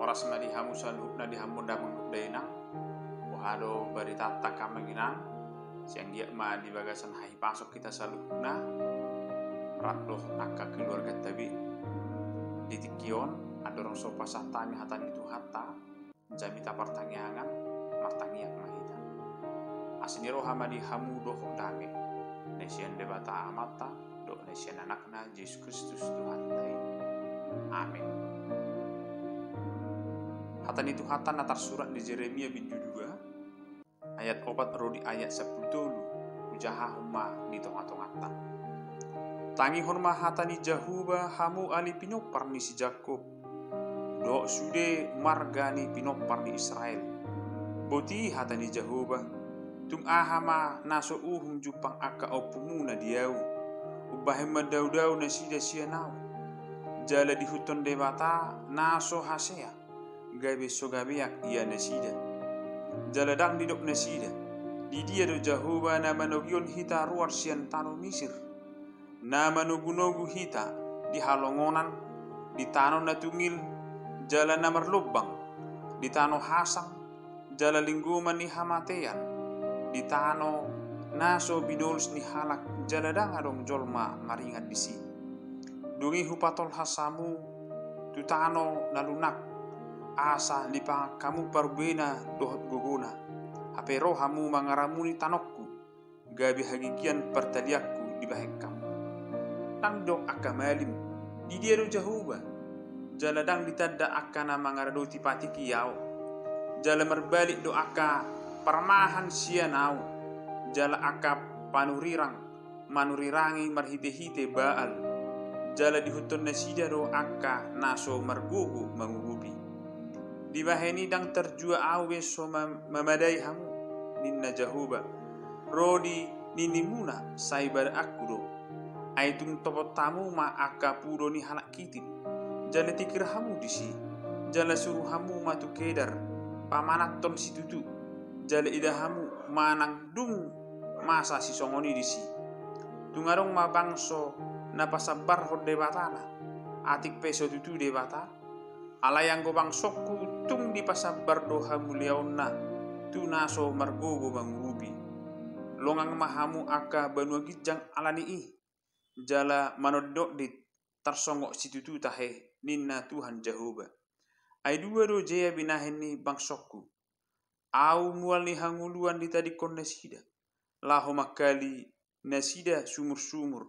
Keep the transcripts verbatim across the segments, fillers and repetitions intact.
Horas ma di hamu saluhutna, di hamu damang dohot dainang. Boha do baritanta, amang inang? Sai anggiat ma di bagasan hahipason hita saluhutna. Rap dohot angka keluarganta be. Di tingki on, andorang so pasahat hami hata ni Tuhanta, jamita partangiangan, martangiang ma hita. Asi ni roha ma di hamu dohot dame, na sian Debata Amanta dohot na sian Anakna Jesus Kristus Tuhanta i. Amen. Hata ni Tuhanta na tarsurat di Jeremia bindu dua, ayat opat ro di ayat sampulu tolu, hujahahon ma di tonga-tonganta. Tangihon ma hata ni Jahowa, hamu ale pinompar ni si Jakkob, dohot sude marga ni pinompar ni Israel. Boti hata ni Jahowa: Tung aha ma na so uhum jumpang angka ompumuna di ahu? Umbahen mandao-dao nasida sian ahu. Jala diihuthon Debata na so hasea, gabe so gabeak ia nasida. Jala ndang didok nasida: Didia do Jahowa na manogihon hita ruar sian tano Misir, na manogu-nogu hita di halongonan, di tano na tungil jala na marlombang, di tano hasang jala linggoman ni hamatean, di tano na so binolos ni halak jala ndang adong jolma maringan disi? Dung i hupatolhas hamu tu tano na lunak, asa dipangan hamu parbuena dohot gogona. Hape ro hamu mangaramuni tanongku, gabe hagigian partalianku dibahen hamu. Ndang didok angka malim: Didia do Jahowa? Jala ndang ditanda angka na mangaradoti patik i ahu. Jala marbalik do angka parmahan sian ahu, jala angka panurirang manurirangi marhite-hite Baal. Jala diihuthon nasida do angka na so margogo mangurupi. Dibahen i ndang tarjua ahu be so ma-, mamadai hamu, ninna Jahowa. Ro di ninimuna saibadanku do. Ai tung topot hamu ma angka pulo ni halak Kitim, jala tikir hamu disi, jala suru hamu ma tu Kedar pamananhon situtu, jala ida hamu manang dung masa sisongon i disi. Tung adong ma bangso na pasambarhon debatana, atik pe so tutu debata? Alai anggo bangsongku tung dipasambar do hamuliaonna tu na so margogo mangurupi. Longang ma hamu angka banua ginjang ala ni i, jala manondit-ondit tarsonggop situtu tahe, ninna Tuhan Jahowa. Ai dua do jea binahen ni bangsongku. Ahu mual ni hangoluan ditadingkon nasida, laho mangkali nasida sumur-sumur,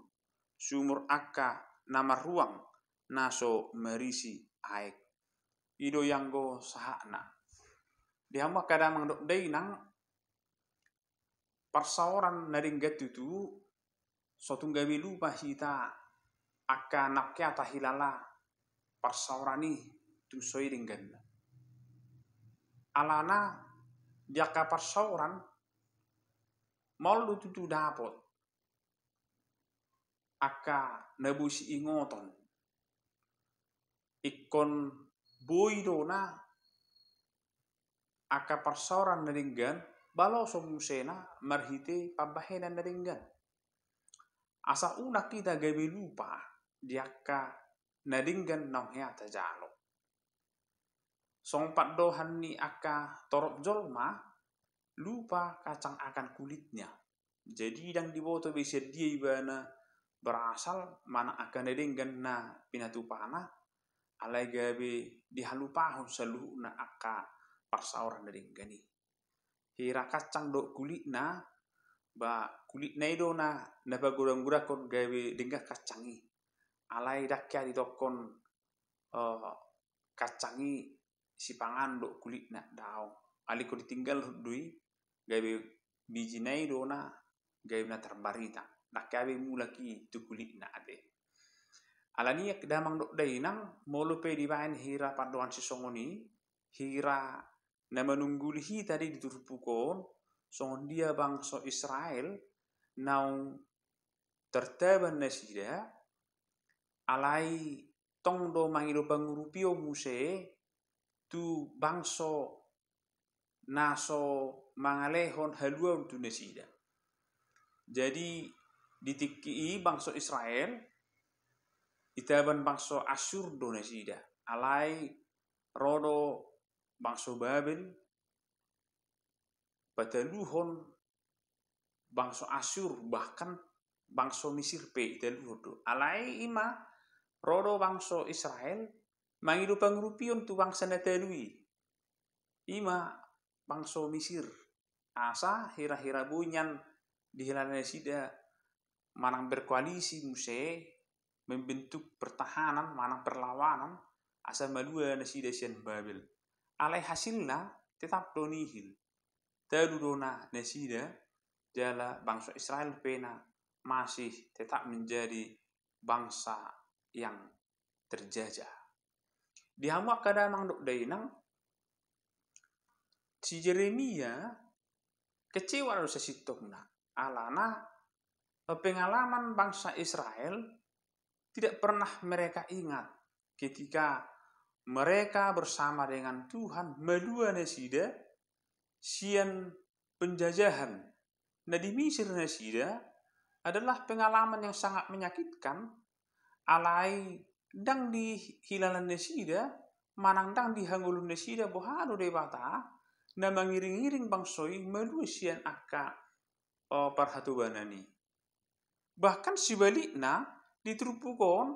sumur angka na marruang na so marisi aek. I do i anggo sahatna. Di hamu angka damang dohot dainang, parsaoran na denggan tutu, so tung gabe lupa hita angka na hea tahilala parsaoran i tung so i dengganna. Alana di angka parsaoran maol do tutu dapot angka na boi siingoton. Ingkon boi do na angka parsaoran na denggan baloson musena marhite pambahenan na denggan. Asa unang hita gabe lupa di angka na denggan naung hea tajalo. Songon pandohan ni angka torop jolma, lupa kacang akan kulitnya. Jadi ndang diboto be sian dia ibana berasal manang angka na denggan na pinatupana, alai gabe dihalupahon saluhutna angka parsaoran na denggan i. Hira kacang dohot kulitna, ba kulitna i do na, na pagodang-godanghon gabe denggan kacang i. Alai ndang hea ditokkon, eh, kacang i sipangan dohot kulitna, daong. Alai ingkon ditinggalhon do i, gabe bijina i do na gabe na tarbarita. Ndang hea be mulak i tu kulitna ate. Alani i damang dohot dainang, molo pe dibaen hira pandohan sisongon i, hira na manungguli hita di, di turpuk on, songon dia bangso Israel naung tartaban nasida, alai tong do mangido pangurupion muse tu bangso na so mangalehon haluaon tu nasida. Jadi di tingki i bangso Israel ditaban bangso Assur do nasida, alai ro do bangso Babel pataluhon bangso Asur, bahkan bangso Misir pe ditaluhon do. Alai i ma ro do bangso Israel mangido pangurupion tu bangsa na talu i, i ma bangso Misir. Asa hira-hira boi nian dihilala nasida manang berkoalisi muse, membentuk pertahanan manang perlawanan, asa malua nasida sian Babel. Alai hasilna tetap do nihil. Talu do na nasida, jala bangso Israel pe na masih tetap menjadi bangsa yang terjajah. Di hamu angka damang dohot dainang, si Jeremia kecewa do sasintongna. Alana pengalaman bangsa Israel tidak pernah mereka ingat ketika mereka bersama dengan Tuhan malua nasida sian penjajahan. Na di Misir nasida adalah pengalaman yang sangat menyakitkan, alai ndang dihilala nasida manang ndang dihangoluhon nasida boha do Debata na mangiring-iring bangso i malua sian angka, o, parhatobanan i. Bahkan sibalikna, di turpuk on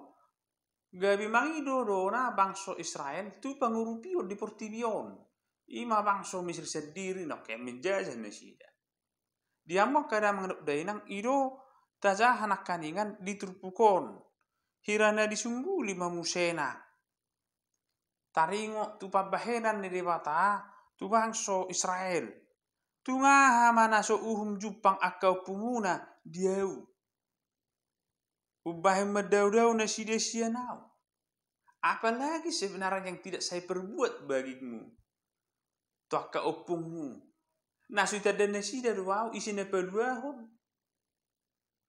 gabe mangido do na bangso Israel tu pangurupion di portibi on. I ma bangso Misir sandiri na oke menjajah nasida. Di hamu angka damang dohot dainang, i do tajaha nangkaningan di turpuk on. Hira na disungguli ma muse na taringot tu pambahenan ni Debata tu bangso Israel. Tung aha ma na so uhum jumpang angka ompumuna di ahu? Umbahen mandao-dao nasida sian ahu. Apalagi sebenarnya yang tidak saya perbuat bagimu, tu angka ompungmu? Na so itanda nasida do ahu ise na paluahon.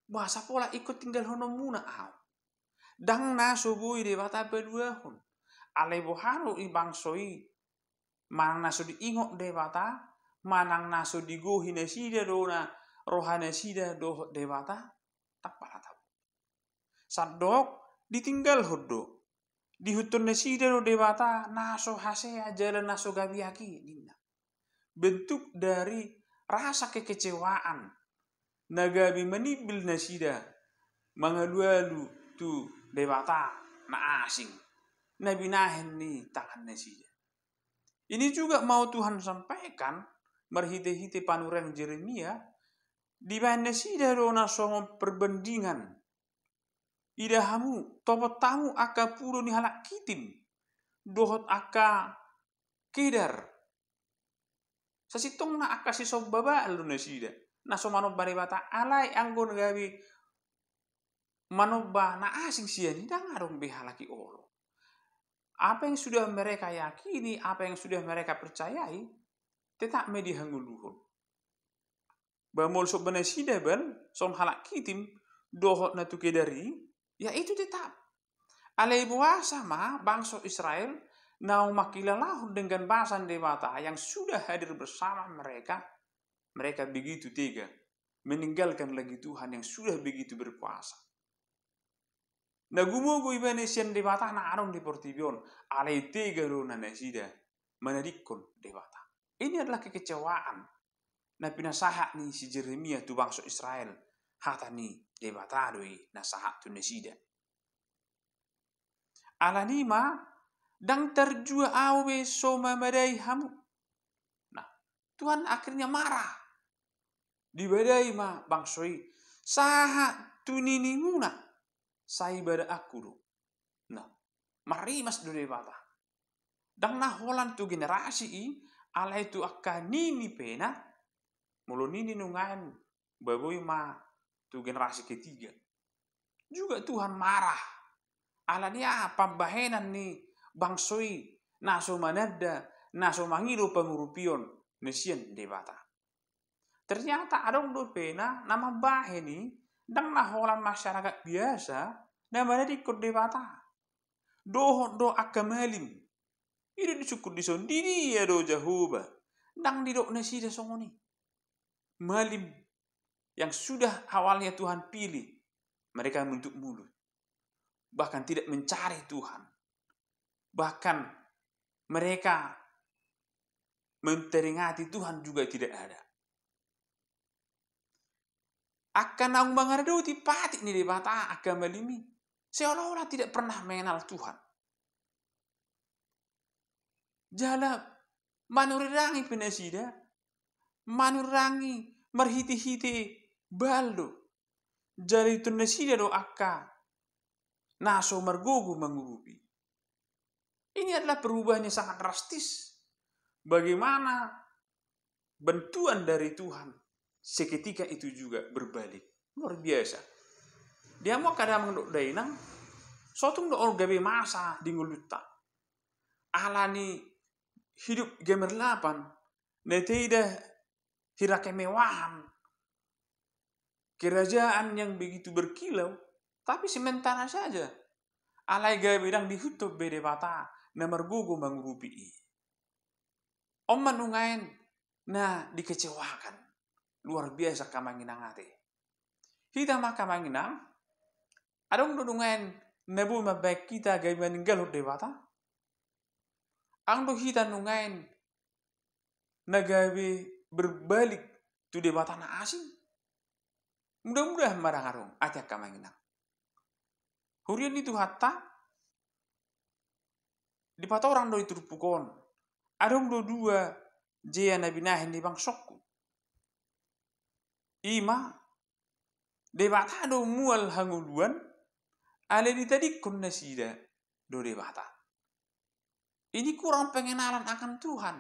Boasa pola ingkon tinggalhononmuna ahu? Ndang na so boi Debata paluahon. Alai boha do i bangso i? Manang na so diingot Debata, manang na so digohi nasida do na roha nasida dohot Debata? Ndang pala tabo. Sandok ditinggalhon do. Diihuthon nasida do Debata na so hasea jala na so gabeak i, ninna. Bentuk dari rasa kekecewaan na gabe manimbil nasida mangalualu tu debata na asing na binahen ni tangan nasida. Ini juga mau Tuhan sampaikan marhite-hite panurirang Jeremia, dibahen nasida do na songon perbandingan. Ida hamu, topot hamu angka pulo ni halak Kitim dohot angka Kedar. Sasintongna angka sisomba Baal do nasida, na so manomba Debata, alai anggo na gabe manomba na asing sian i ndang adong be halak i olo. Apa yang sudah mereka yakini, apa yang sudah mereka percayai, tetap ma dihangoluhon. Ba molo somba nasida Baal, songon halak Kitim dohot na tu Kedar i, ya itu tetap. Alai boasa ma bangso Israel naung mangkilalahon denggan basa ni Debata yang sudah hadir bersama mereka, mereka begitu tega meninggalkan lagi Tuhan yang sudah begitu berkuasa. Na gumogo ibana sian debata na adong di portibi on, alai tega do na nasida manadingkon Debata. Ini adalah kekecewaan na pinasahat ni si Jeremia tu bangso Israel. Hata ni Debata do i na sahat tu nasida. Alani i ma, ndang tarjua ahu be so mamadai hamu. Nah, Tuhan akhirnya marah. Dibadai ma bangso i, sahat tu ninimuna sai badaanku do. Nah, marrimas do Debata. Ndang na holan tu generasi i, alai tu angka nini pe na, molo nini nuaeng ba boi ma tu generasi ketiga. Juga Tuhan marah. Alani aha? Pambahenan ni bangso i na so mananda, na so mangido pangurupion na sian Debata. Ternyata adong dope na, na mambahen i, ndang na holan masyarakat biasa na manadingkon Debata. Dohot do angka malim. I do disungkun dison, di dia do Jahowa? Ndang didok nasida songon i. Malim yang sudah awalnya Tuhan pilih, mereka menutup mulut. Bahkan tidak mencari Tuhan. Bahkan mereka memperingati Tuhan juga tidak ada. Angka naung mangaradoti patik ni Debata angka malim i, seolah-olah tidak pernah mengenal Tuhan. Jala manurirangi pe nasida, manurirangi marhite-hite Baal do. Jala diihuthon nasida do angka na so margogo mangurupi. Ini adalah perubahan yang sangat drastis. Bagaimana bantuan dari Tuhan seketika itu juga berbalik. Luar biasa. Dia mau kadang dok dainang, sotung do on gabe masa di ngolunta. Alani hidup gemerlapan, na taida hira kemewahan, kerajaan yang begitu berkilau, tapi sementara saja. Alai gabe ndang diihuthon be Debata na margogo mangurupi i. On ma nuaeng na dikecewakan. Luar biasa angka amang inang ate. Hita ma angka amang inang, adong do nuaeng na boi mambahen hita gabe maninggalhon Debata? Adong do hita nuaeng na gabe berbalik tu debata na asing? Mudah-mudahan ma ndang adong, ate angka amang inang. Huria ni Tuhanta, dipatorang do di turpuk on, adong do dua jea na binahen ni bangsongku. I ma, Debata do mual hangoluan, alai ditadingkon nasida do Debata. Ini kurang pengenalan akan Tuhan.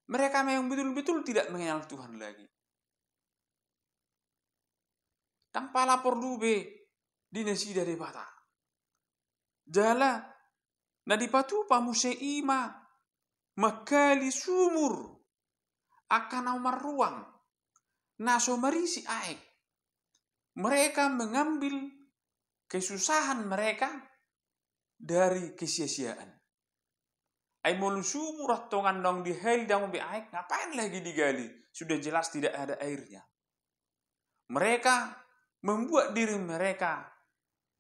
Mereka memang betul-betul tidak mengenal Tuhan lagi. Ndang pala porlu be di nasida Debata. Jala na dipatupa muse i ma mangkali sumur angka na marruang, na so marisi aek. Mereka mengambil kesusahan mereka dari kesia-siaan. Ai molo sumur antong naung dihali ndang be aek, ngapain lagi digali? Sudah jelas tidak ada airnya. Mereka membuat diri mereka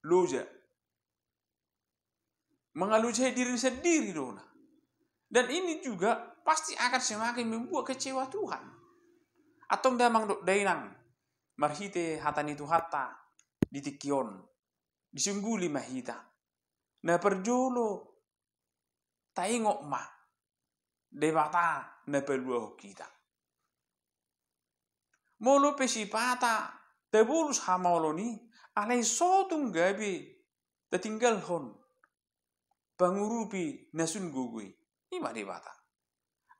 loja. Mengalojai diri sendiri do na. Dan ini juga pasti akan semakin membuat kecewa Tuhan. Antong damang dohot dainang, marhite hata ni Tuhanta di tingki on, disungguli ma hita. Na parjolo, taingot ma Debata na paluahon hita. Molo pe sipata tabolus hamaolon i, alai sotung gabe tatinggalhon pangurupi na sun gogo i. I ma Debata.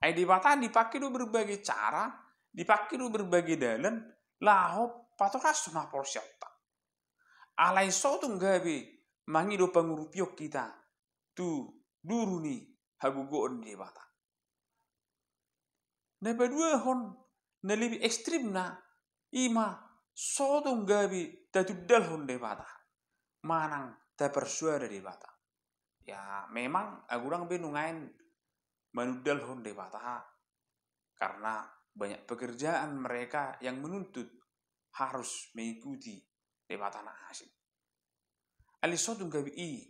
Ai Debata dipake do berbagai cara, dipake do berbagai dalan, laho patorashon haporseaonta. Alai sotung gabe mangido pangurupion hita tu duru ni hagogoon ni Debata. Na paduahon, na lebih ekstrimna, i ma sotung gabe tatundalhon Debata manang taparsoada Debata. Ya, memang ahu ndang be nuaeng manundalhon Debata, karena banyak pekerjaan mereka yang menuntut harus mengikuti debata na asing. Alai sotung gabe i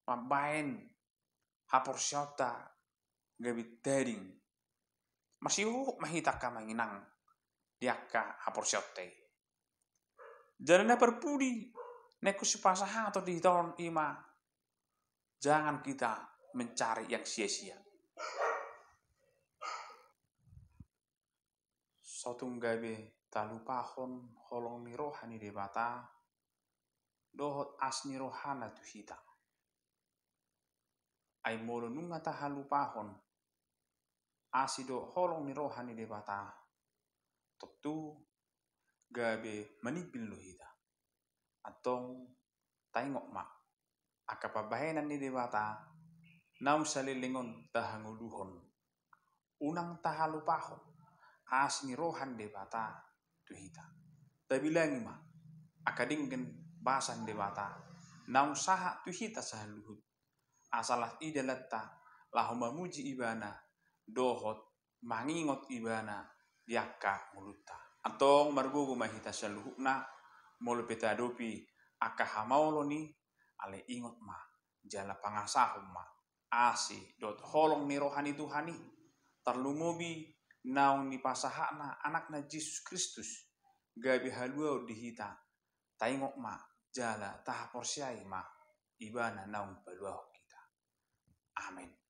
mambahen haporseaonta gabe tading. Masihohot ma hita angka amang inang di angka haporseaonta i. Jala na parpudi, na ingkon sipasahaton di hita on i ma, jangan kita mencari yang sia-sia. Sotung gabe talupahon holong ni roha ni Debata dohot asi ni rohana tu hita. Ai molo nunga tahalupahon asi dohot holong ni roha ni Debata, tontu gabe manimbil do hita. Antong taingot ma, angka pambahenan ni Debata naung saleleng on tahangoluhon. Unang tahalupahon asi ni roha ni Debata tu hita. Tabilangi ma angka denggan basa ni Debata naung sahat tu hita saluhut, asa las i dalanta laho mamuji Ibana dohot mangingot Ibana di angka ngolunta. Antong margogo ma hita saluhutna, molo pe taadopi angka hamaolon i, alai ingot ma jala pangasahon ma asi dohot holong ni roha ni Tuhan i, tarlumobi naung nipasahatna anakna Jesus Kristus gabe haluaon di hita, taingot ma jala tahaporseai ma ibana naung paluahon hita. Amen.